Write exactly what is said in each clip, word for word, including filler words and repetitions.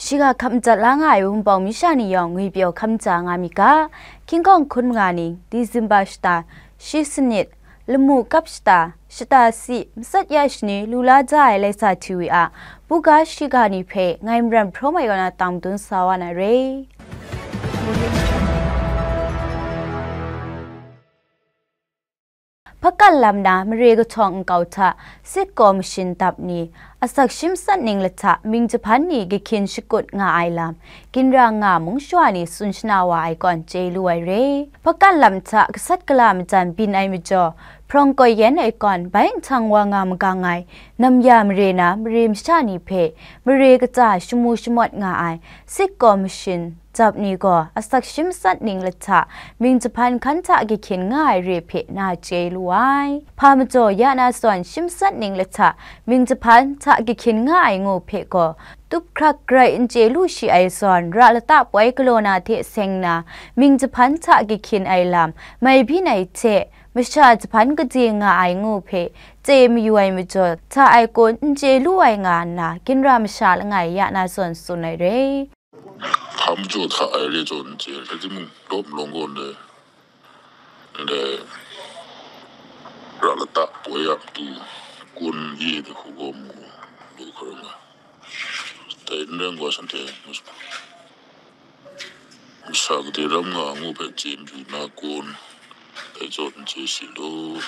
Shiga hkap madat la nga ai Wunpawng masha ni yawng ngwipyaw hkap maja nga mi ga, King Kong hkun manga ning, December shata shi sanit, lamu kap shata, shata si, matsat ya shani lu la ja ai Laisa T V a buga shiga ni hpe ngai Maram Hpraw Mai kaw na tang madun sa wa na re. Hpakan lam na mare kahtawng nkau hta sitkaw mashin dap ni, asak shi matsat ning lahta mying jahpan ni kahkyin shakut nga ai lam, ginra nga mung shawa ni tsun shana wa ai kawn chye lu ai re. Hpakan lam hta gasat gala majan byin ai majaw, hprawng koi yen ai kawn bai nhtang wa nga magang ai, namya mare na mare masha ni hpe mare kata shamu shamawt nga ai sitkaw mashin dap ni gaw asak shi matsat ning lahta mying jahpan hkan hta kahkyin nga ai re hpe na chye lu ai. Hpa majaw ya na zawn shi matsat ning lahta mying jahpan hta kahkyin nga ai ngu hpe gaw, tup hkrak grai n chye lu shi ai zawn, ra lata poi galaw na hte seng na mying jahpan hta kahkyin ai lam mai byin ai hte, masha jahpan gade nga ai ngu hpe chye mayu ai majaw, hta ai kun n chye lu ai nga nna, ginra masha langai ya na zawn tsun ai re. Hpa majaw hta ai re zawn n chye, rai timung, dawp malawng gaw ndai, ndai ra lata poi a matu kun ye ai hku gaw mu lu hkra nga, dai n rai gaw shanhte masha gade ram nga ngu hpe chye mayu na kun, dai zawn n chye si law.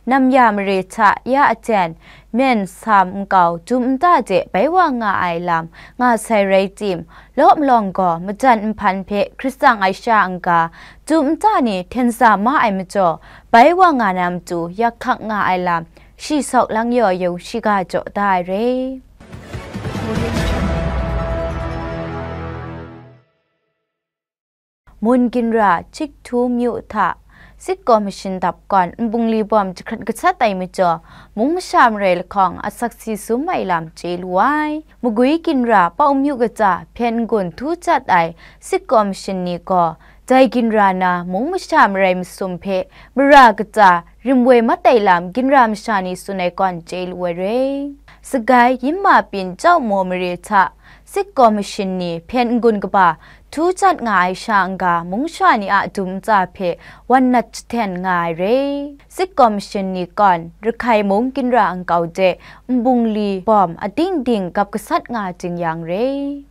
Namya mare hta ya aten, myen sam nkau dum nta de bai wa nga ai lam nga sai rai tim, law malawng gaw majan nhpan hpe hkrit tsang ai sha n-ga, dum nta ni hten sa ma ai majaw, bai wa nga na matu yak hkak nga ai lam, shi sawk lang yaw yung shiga jaw da ai re. Mun ginra Chiktu myu hta sitkaw mashin dap gawn nbungli bawm jahkrat gasat ai majaw, mung masha marai lahkawng asak si sum ai lam chye lu ai. Magwi ginra Pau myu kaja Hpyen n-gun htu jat ai sitkaw mashin ni gaw, dai ginra na mung masha marai masum hpe mara kaja rim woi mat ai lam ginra masha ni tsun ai kawn chye lu ai re. Sagai, Yinma Pyin, Chyau Maw mare hta sitkaw mashin ni Hpyen n-gun kaba htu jat nga ai sha n-ga, mung shawa ni a dum ntsa hpe wan nat jahten nga ai re. Sitkaw mashin ni gawn Rakhai mung ginra nkau de nbungli bawm ading ding gap gasat nga jing yang re.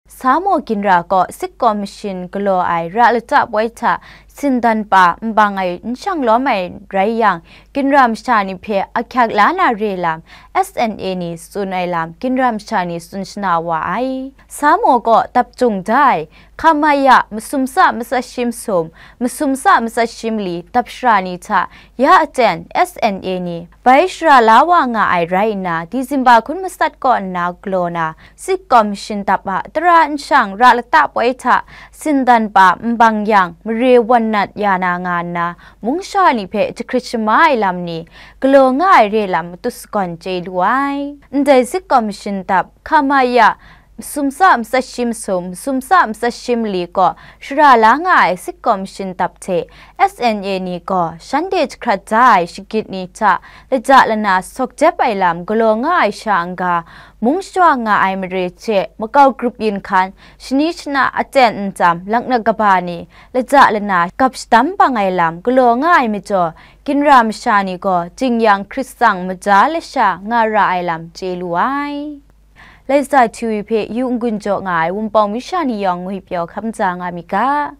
Samo ginra kaw sitkaw mashin galaw ai ra lata poi hta sindan pa n bang ai n shang lawm ai rai yang, ginra masha ni hpe ahkyak la na re lam, S N A ni tsun ai lam, ginra masha ni tsun shana wa ai. Samo kaw dap jung da ai, Khamaya masum sa matsat shi masum, masum sa matsat shi mali dap shara ni hta ya aten S N A ni bai shara la wa nga ai rai nna, Disemba hkun matsat kaw nna galaw na, sitkaw mashin dap a tara nshang ra lata poi hta sindan pa n bang yang, mare wan nat ya na nga nna, mung shawa ni hpe jahkrit shama ai lam ni galaw nga ai re lam matut sagawn chye lu ai. Ndai sitkaw mashin dap, Khamaya masum sa matsat shi masum, masum sa matsat shi mali kaw shara la nga ai sitkaw mashin dap hte S N A ni gaw shanhte jahkrat da ai shagit ni hta laja lana sawk jep ai lam galaw nga ai sha n-ga, mung shawa nga ai mare hte makau grup yin hkan, shani shana aten nchyam laknak kaba ni laja lana gap shadam bang ai lam galaw nga ai majaw, ginra masha ni gaw jing yang hkrit tsang maja lasha nga ra ai lam chye lu ai. Laisa T V hpe yu n-gun jaw nga ai Wunpawng masha ni yawng ngwipyaw hkap ntsa nga mi ga.